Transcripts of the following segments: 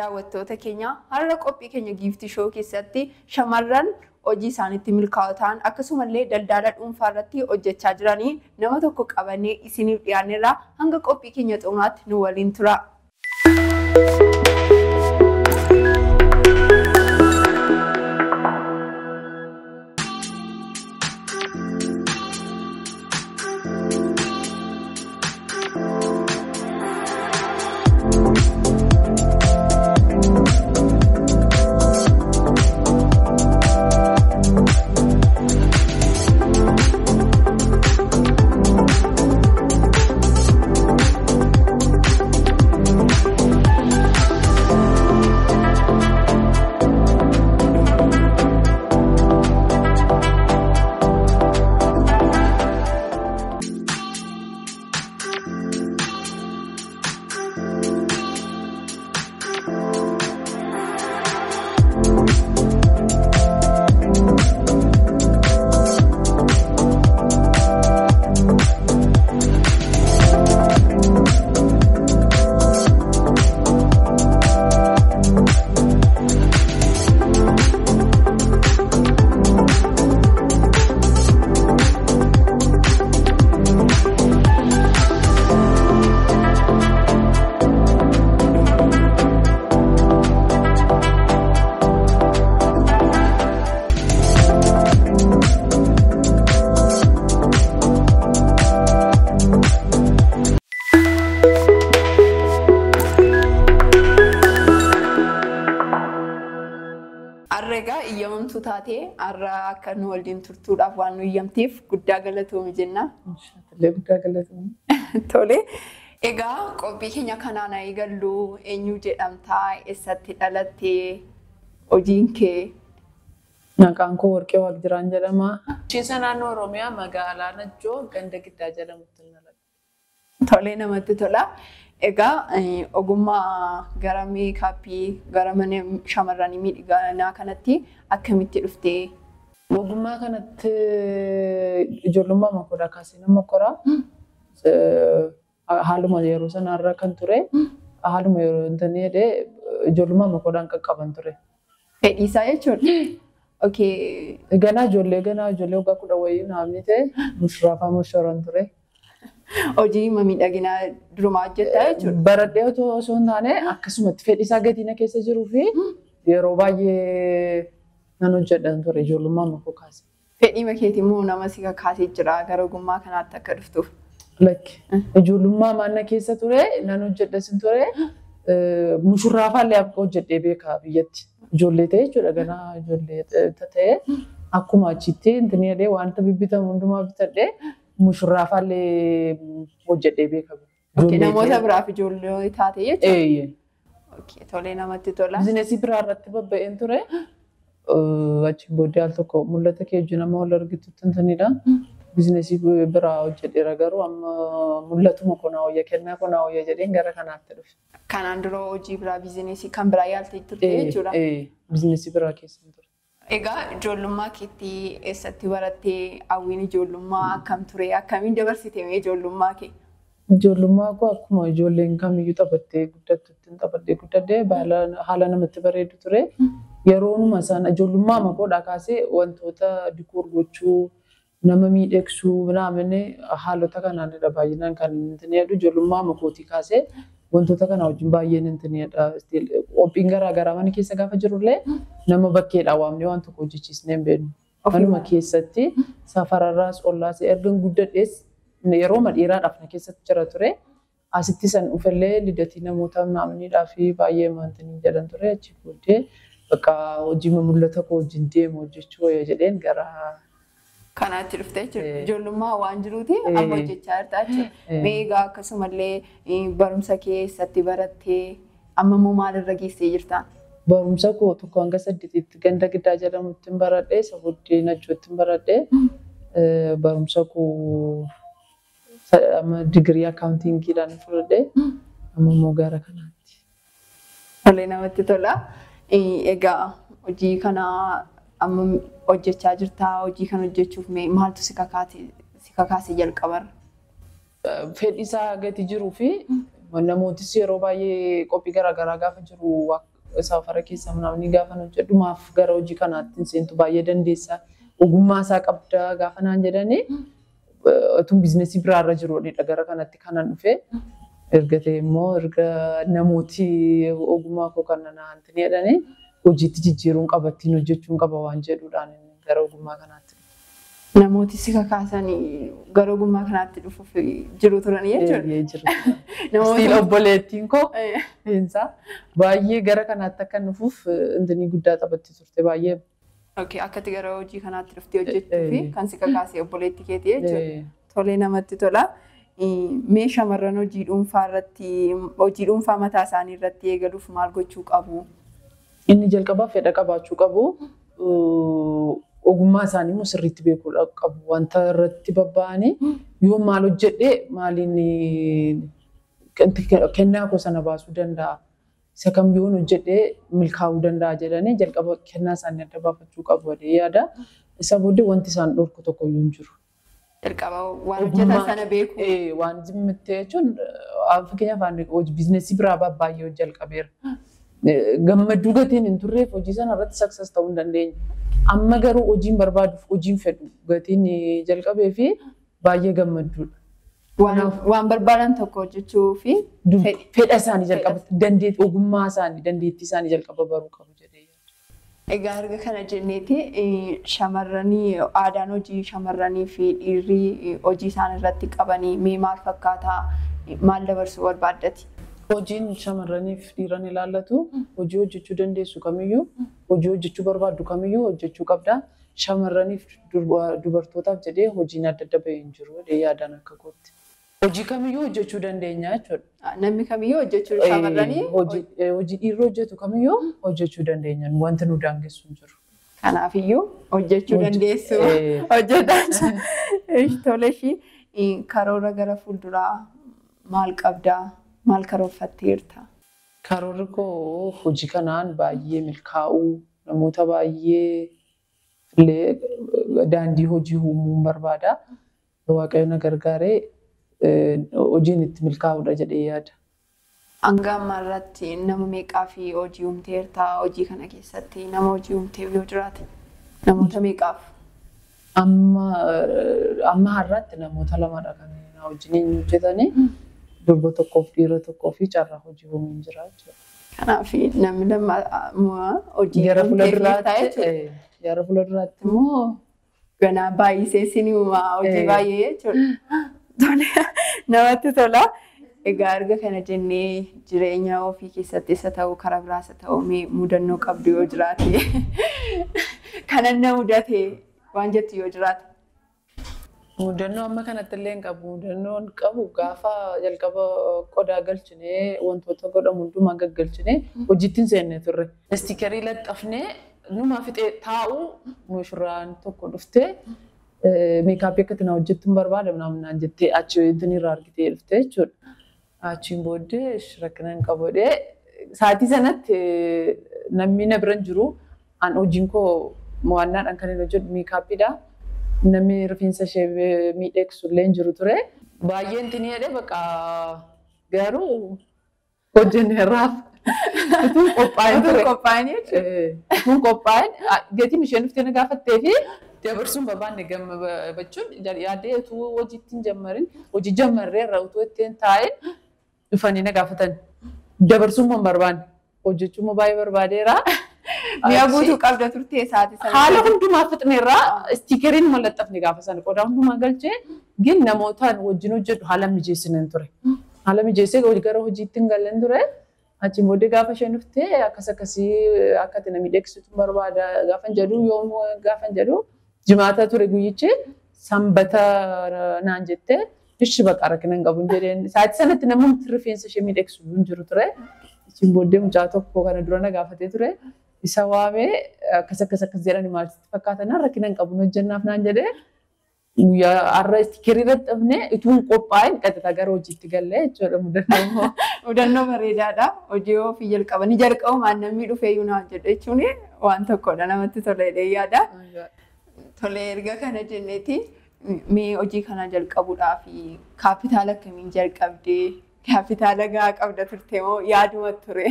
Daawwattoota keenya, har'a qophii keenya Giiftii Show keessatti shamarran hojii isaaniitti milkaa'oo ta'an, akkasumallee daldala dhuunfaa irratti hojjechaa jiranii nama tokko qabannee isiniif dhiyaanneerra. Hanga qophii keenya xumuraatti nu waliin tura. Har'a egaa iyyamamtuu taatee har'a akka nu waliin turtuudhaaf waan nu iyyamteef guddaa galatoomi jenna. Illee guddaa galatoomi. Tole. Egaa qophii keenya kanaan eegallu. Eenyu jedhamtaa? Eessatti dhalattee? Hojiin kee? Maqaan koo Warqee Waaqjiraan jedhama. Bulchiinsa naannoo Oromiyaa, magaalaa Najjoo, ganda Giddaa jedhamutti dhaladhe. Tolee, namatti tola. Egaa ogummaa gara meekaappii, gara mana shamarranii miidhaginaa kanatti akkamitti dhuftee? Ogummaa kanatti ijoollummaa makoodhaa kaasee nama koraa. Haaluma yeroo sanarra kan ture, haaluma yeroo inni jedhee, ijoollummaa makoodhaan qaqqaban ture. Fedhii isaa jechuudha. Okay. Ganaa ijoollee waggaa 10 wayii naamni ta'e mushuraafaa mushuran ture. Hojii miidhaginaa durumaa hojjettaa jechuudha. Baradhee osoo hin taane, akkasumatti fedhii isaa gatii na keessa jiruu fi yeroo baay'ee nan hojjedhan ture ijoollummaa makoo kaase. Fedhii keetii immoo nama si kakaasee jira gara ogummaa kanaatti akka dhuftuuf? Lakki, ijoollummaa maanna keessa ture, nan hojjedhasin ture. Mushurraafaallee akka hojjedhee beeka biyyatti. Ijoollee ta'e jechuudha, ganaa ijoollee ta'e, akkuma achitti intini jedhee wanta bibbitamu hundumaa bitadhee mushurraafaallee hojjedhee beeka. Namoota biraaf ijoollee taate jechuudha. Eeyyee. Tolee, namatti tola. Bizinesii biraa irratti babba'een ture. Achiin booddee al tokko mul'ata kee wajjin nama wal argitutti intinidha. Bizinesii biraa hojjedheera, garuu amma mul'atuma konaa wayya, kennaa konaa wayya jedheen gara kanaatti dhufe. Kanaan dura hojii biraa, bizinesii kan biraa yaaltee turte jechuudha. Bizinesii biraa keessa ture. Egaa ijoollummaa keetti eessatti barattee? Hawwiin ijoollummaa akkam ture? Akkamiin dabarsite mee ijoollummaa kee? Ijoollummaa koo akkuma ijoolleen kamiyyuu taphattee guddattutti taphadhee guddadhee, haala namatti bareedu ture. Yeroonuma sana ijoollummaa makoodhaa kaasee wantoota decor gochuu, nama miidhagsuu naamni haalota kanaanidha baay'inaan kan inni jedhu. Ijoollummaa makootii kaasee wantoota kana wajjin baay'een inni jedha. Qophiin garaa garaa mana keessa gaafa jirullee nama bakkeedhaa waamnee waan tokko hojjechiisnee hin beeknu. Manuma keessatti safararraas ollaas erga guddadhees yeroo dhiiraadhaaf na keessatti jira ture. Asitti san dhufellee lidatii namoota naamniidhaa fi baay'ee wanti jedhan ture. Achi booddee bakka hojii mul'ata koo wajjin deemu hojjechuu wayya jedheen gara kanaatti dhufte jechuudha. Ijoollummaa waan jiruuti amma hojjechaa jirta jechuudha. Mee egaa akkasumallee barumsa kee eessatti barattee? Amma immoo maalirra geessee jirta? Barumsa koo 1 hanga 8tti ganda Giddaa jedhamutti baradhee, isa booddee Najjootti baradhee. Barumsa koo amma digirii accountingiidhaan fudhadhee, amma immoo gara kanaatti. Tolee, namatti tola. Egaa hojii kana amma hojjechaa jirtaa. Hojii kana hojjechuuf mee maaltu si kakaase jalqabarra? Fedhii isaa gati jiruu fi namootis yeroo baay'ee qophii garaagaraa gaafa jiru Safara keessa namni gaafa hojjedhu maaf gara hojii kanaatti hin seentu baay'ee dandeessa. Ogummaa isaa qabda gaafa naan jedhanii utuu biizinesii biraarra jiruudha gara kanatti kanan dhufe. Erga ta'e immoo erga namooti ogummaa koo kana naan jedhanii hojiitti jijjiiruun qaba ittiin hojjechuun qaba waan jedhuudhaan gara ogummaa kanaatti. Namooti si kakaasanii gara ogummaa kanaatti dhufuuf jiru turanii jechuudha. Namooti obboleettiin koo baay'ee gara kanaatti akka dhufuuf intinii guddaa taphatti turte baay'ee. Okay, akkati gara hojii kanaatti dhuftee hojjechuu fi kan si kakaase obboleettii keetii jechuudha. Tolee namatti tola. Mee shamarran hojii dhuunfaa irratti hojii dhuunfaa mataa isaanii irratti eegaluuf maal gochuu qabu? Inni jalqabaa fedha qabaachuu qabu. Ogummaa isaanii immoo sirriitti beekuu qabu. Wanta irratti babba'anii yoo maal hojjedhee maaliin kennaa koo sana baasuu danda'a. Isa kam yoon hojjedhee milkaa'uu danda'a jedhanii jalqaba kennaa isaanii adda baafachuu qabu jedhee yaada. Isa booddee wanti isaan dhorku tokko iyyuu hin jiru. Jalqaba waan hojjetan sana beeku. Waan zimmittee jechuun fakkeenyaaf biizinesii biraa baay'ee jalqabeera. Gammaduu gatiin hin turreef hojii sana irratti success ta'uu hin dandeenye. Amma garuu hojiin barbaaduuf hojiin fedhu gatiin jalqabee fi baay'ee gammadduudha. Waan barbaadan tokko hojjechuu fi fedha isaanii jalqaba dandeettii ogummaa isaanii dandeettii isaanii jalqaba baruu qabu jedhee. Egaa erga kana jenneeti shamarranii aadaan hojii shamarranii fi dhiirri hojii isaan irratti qabanii mee maal fakkaataa maal dabarsuu barbaaddati? Hojiin shamarraniif dhiiran ilaallatu hojii hojjechuu dandeessu kamiyyuu hojii hojjechuu barbaaddu kamiyyuu hojjechuu qabda. Shamarraniif dubartootaaf jedhee hojiin adda adda bahee hin jiru jedhee yaadaan akka kootti. Hojii kamiyyuu hojjechuu dandeenya jechuudha. Namni kamiyyuu hojjechuu shamarranii? Hojii dhiirri hojjetu kamiyyuu hojjechuu dandeenya. Wanti nu daangessu hin jiru. Kanaafiyyuu hojjechuu dandeessu hojjetan. Tole ishii karoora gara fuulduraa maal qabdaa? Maal karoorfatteerta? Karoorri koo hojii kanaan baay'ee milkaa'uu namoota baay'ee illee daandii hojii uumuun barbaada. Waaqayyo na gargaaree hojiin itti milkaa'uudha jedhee yaada. Hanga ammaa irratti nama meeqaa fi hojii uumteerta? Hojii kana keessatti nama hojii uumteef yoo jiraate namoota meeqaaf? Amma har'aatti namoota lamadha kan na wajjin hojjetanii. Durba tokkoof dhiira tokkoo fi carraa hojii uumuun jira jechuudha. Kanaaf namni lama hojii gara fuulduraatti immoo ganaa baay'isee sinima hojii baay'ee jechuudha. Namatti tola. Egaa erga kana jennee jireenya ofii keessatti isa ta'u karaa biraas haa ta'u mee mudannoo qabdu yoo jiraate kanan na mudate waan jettu yoo jiraate. Mudannoo amma kanatti illee hin qabu. Mudannoon qabu gaafa jalqaba qodaa galchinee wantoota godhamu hundumaa gaggalchinee hojiitti hin seenne turre. Istiikerii laxxafnee numaa fixee taa'u mushurraan tokko dhuftee meekaappii akka itti na hojjettu hin barbaada naan jettee achi wanti irraa argitee dhuftee jechuudha. Achiin booddee rakkina hin qabu jedhee sa'aatii sanatti namni na bira hin jiru. An hojiin koo mo'annaadhaan kan inni hojjedhu meekaappiidha. Namni rifeensa ishee miidhagsu illee hin jiru ture. Baay'een tini jedhee bakka garuu hojjenneerraaf. Utuu qophaa'in ture. Utuu qophaa'in gatiin isheen dhuftee na gaafattee fi dabarsuun barbaanne gammachuun yaaddee utuu hojiitti hin jammarin hojii jammarreerra utuu ittiin taa'in dhufanii na gaafatan. Dabarsuun hin barbaanne hojjechuun baay'ee barbaadeera. Mi'a guutuu qabda turtee sa'aatii sana. Haala hundumaa fixneerraa istiikeriin mallattafne gaafa sana qodaa hundumaa galchee gin namootaan wajjin hojjedhu haala mijeessinen ture. Haala mijeessee gara hojiitti hin gallen ture. Achiin booddee gaafa isheen dhuftee akkas akkasii akka ati na miidhagsitu barbaada gaafa jedhu yoom gaafa jedhu jimaata ture guyyichi sanbata naan jettee ishi baqa rakkina hin qabu jedheen sa'aatii sanatti namni rifeensa ishee miidhagsu hin jiru ture. Achiin booddee mucaa tokko kana dura na gaafatee ture. Isa waamee akkas akkas akkas jedhani maal sitti fakkaatan rakkina hin qabu hojjennaaf naan jedhee guyyaa har'a istiikerii dadhabnee utuu hin qophaa'in qaxxita gara hojiitti gallee jechuudha mudannoo. Mudannoo bareedaadha. Hojii ofii jalqabanii jalqabumaan namni dhufee iyyuu na hojjedha jechuun waan tokkodha namatti tolee yaada. Tolee erga kana jenneeti mee hojii kana jalqabuudhaaf kaapitaala akkamiin jalqabdee kaapitaala gahaa qabda turte moo yaaduma ture?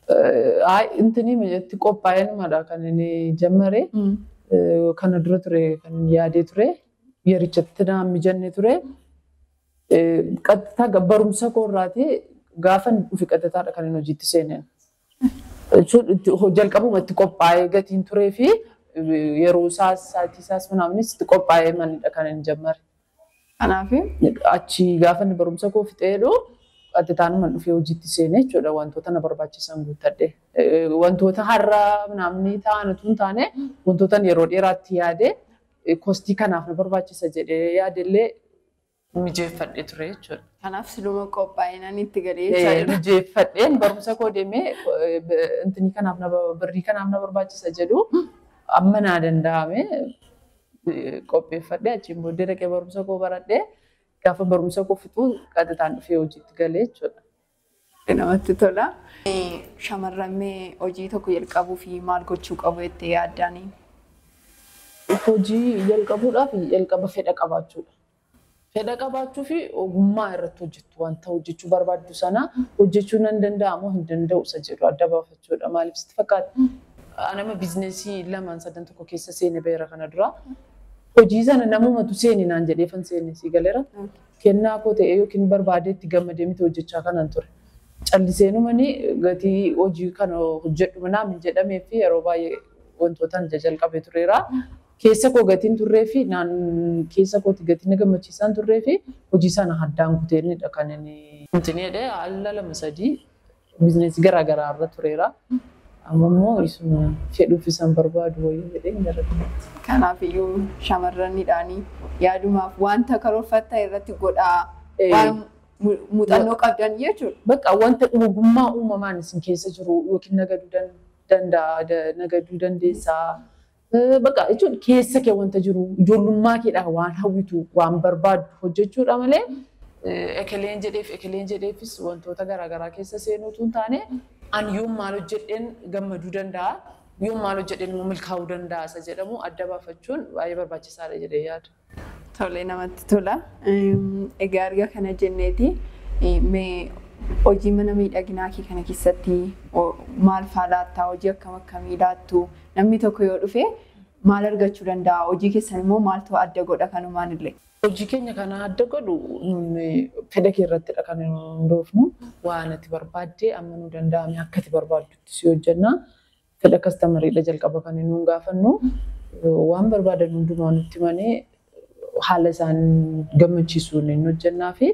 Intini itti qophaa'eenumadha kan inni jammare. Kana dura ture kan yaadee ture. Yerichatti naan mijanne ture. Qaxxitaa barumsa koorraati gaafa dhufe qaxxitaadha kan inni hojiitti seeneen. Jalqabuma itti qophaa'ee gatiin turee fi yeroo isaas sa'aatii isaas manaamnis itti qophaa'ee manidha kan inni jammare. Kanaaf achi gaafa inni barumsa koo fixeedhu qaxxitaanuma dhufee hojiitti seenee jechuudha wantoota na barbaachisan guuttadhe. Wantoota har'a namni ta'an utuu hin taane wantoota yeroo dheeraatti yaade kostii kanaaf na barbaachisa jedhee yaadellee mijeeffadhe ture jechuudha. Kanaaf siluma qophaa'inaan itti galee jechuudha. Mijeeffadheen barumsa koo deemee intinii kanaaf na birrii kanaaf na barbaachisa jedhu amma naa danda'ame qopheeffadhee achiin booddee dhaqee barumsa koo baradhee gaafa barumsa koo fixuu qaxxitaan dhufee hojiitti galee jechuudha. Namatti tola. Shamarran mee hojii tokko jalqabuu fi maal gochuu qabu jettee yaaddaani? Hojii jalqabuudhaaf jalqaba fedha qabaachuudha. Fedha qabaachuu fi ogummaa irratti hojjettu wanta hojjechuu barbaaddu sana hojjechuu nan danda'a moo hin danda'u isa jedhu adda baafachuudha. Maaliif sitti fakkaata? Nama biizinesii lamaan sadan tokko keessa seene beera kana dura. Hojii sana namumatu seeni naan jedhee fan seene si galeera. Kennaa koo ta'ee yookiin barbaadee itti gammadee miti hojjechaa kanan ture. Calliseenumani gatii hojii kana hojjedhu manaa hin jedhamee fi yeroo baay'ee wantoota jalqabee tureera. Keessa koo gatiin turree fi naan keessa kooti gatiin na gammachiisaan turree fi hojii sana addaan kuteenidha kan inni jedhee haala lama sadii biizinesii garaagaraa irra tureera. Amma immoo isuma fedhuuf isaan barbaadu wayii jedhee gara kanatti. Kanaafiyyuu shamarranidhaanii yaadumaaf wanta karoorfattan irratti godhaa waan muuxannoo qabdan jechuudha. Bakka wanta ogummaa uumamaan isin keessa jiru yookiin nagaduu danda'a, nagaduu dandeessaa. Bakka jechuun keessa kee wanta jiru ijoollummaa keedhaan waan hawwitu waan barbaaddu hojjechuudha malee ekeleen jedheef ekeleen jedheefis wantoota garaagaraa keessa seenuutu hin taane ani yoom maal hojjedheen gammaduu danda'a yoom maal hojjedheen immoo milkaa'uu danda'a isa jedhamu adda baafachuun baay'ee barbaachisaadha jedhee yaada. Tolee namatti tola. Egaa erga kana jenneeti mee hojii mana miidhaginaa kee kana keessatti maal fa'aa laattaa? Hojii akkam akkamii laattu? Namni tokko yoo dhufe maal argachuu danda'a? Hojii keessan immoo maaltu adda godha kanumaan illee? Hojii keenya kana adda godhu fedha kee irrattidha kan hundoofnu. Waan ati barbaadde amma nu danda'ame akka ati barbaaddutti si hojjenna. Fedha kastamariidha jalqaba kan nuun gaafannu. Waan barbaadan hundumaa nutti himanii haala isaan gammachiisuun hin hojjennaa fi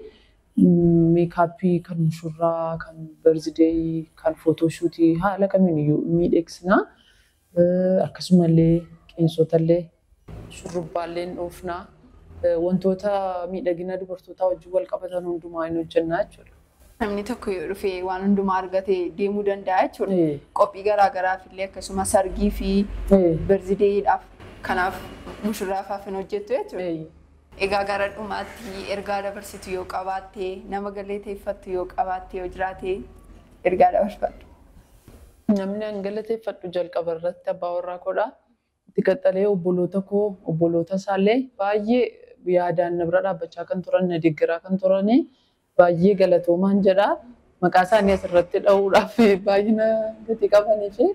meekaappii kan mushurraa, kan birthday, kan photoshoot haala kamiin iyyuu miidhagsina. Akkasumallee qeensotallee shurrubbaallee dhoofna. Wantoota miidhagina dubartootaa wajjin wal qabatan hundumaa hin hojjennaa jechuudha. Namni tokko yoo dhufe waan hundumaa argatee deemuu danda'a jechuudha. Qophii garaagaraaf illee akkasumas sargii fi birthdaydhaaf kanaaf mushurraafaaf hin hojjettu jechuudha. Egaa gara dhumaatti ergaa dabarsitu yoo qabaatte, nama galateeffattu yoo qabaatte yoo jiraate ergaa dabarfadhu. Namni an galateeffadhu jalqaba irratti abbaa warraa koodha. Itti qaxxalee obboloota koo, obboloota isaallee baay'ee yaadaan na bira dhaabbachaa kan turan, na deeggaraa kan turani baay'ee galatoomaan jedha. Maqaa isaanii asirratti dha'uudhaaf baay'ina gatii qabanii fi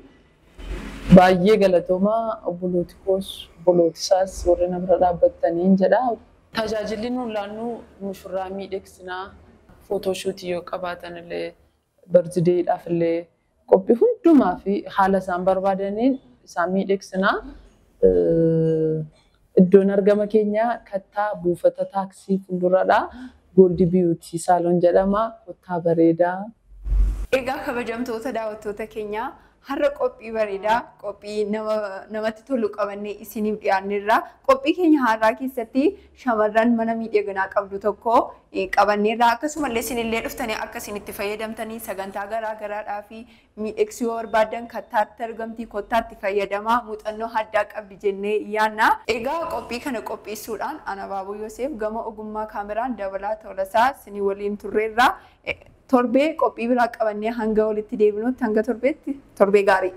baay'ee galatoomaa obbolooti koos, obbolooti isaas warri na bira dhaabbataniin jedha. Tajaajilli nuun laannu mushurraa miidhagsinaa, footoshuutii yoo qabaatan illee, birthdaydhaaf illee qophii hundumaa fi haala isaan barbaadaniin isaan miidhagsinaa. Iddoon argama keenyaa kattaa buufata taaksii fuulduradha. Gold Beauty Salon jedhama. Kottaa bareedaa. Egaa kabajamtoota daawwattoota keenyaa har'a qophii bareedaa qophii namatti tolu qabannee isiniif dhiyaanneerra. Qophii keenya har'aa keessatti shamarran mana miidhaginaa qabdu tokko qabanneerra. Akkasumallee isinillee dhuftanii akka isin itti fayyadamtanii sagantaa garaa garaadhaa fi miidhagsuu yoo barbaaddan kattaatti argamtii kottaatti fayyadamaa muuxannoo addaa qabdi jennee yaanna. Egaa qophii kana qopheessuudhaan ana Baaboo Yoseef gama ogummaa kaameraan Dabalaa Tolasaa isinii waliin turreerra. Torbee qophii biraa qabannee hanga walitti deebinutti hanga torbeetti torbee gaarii.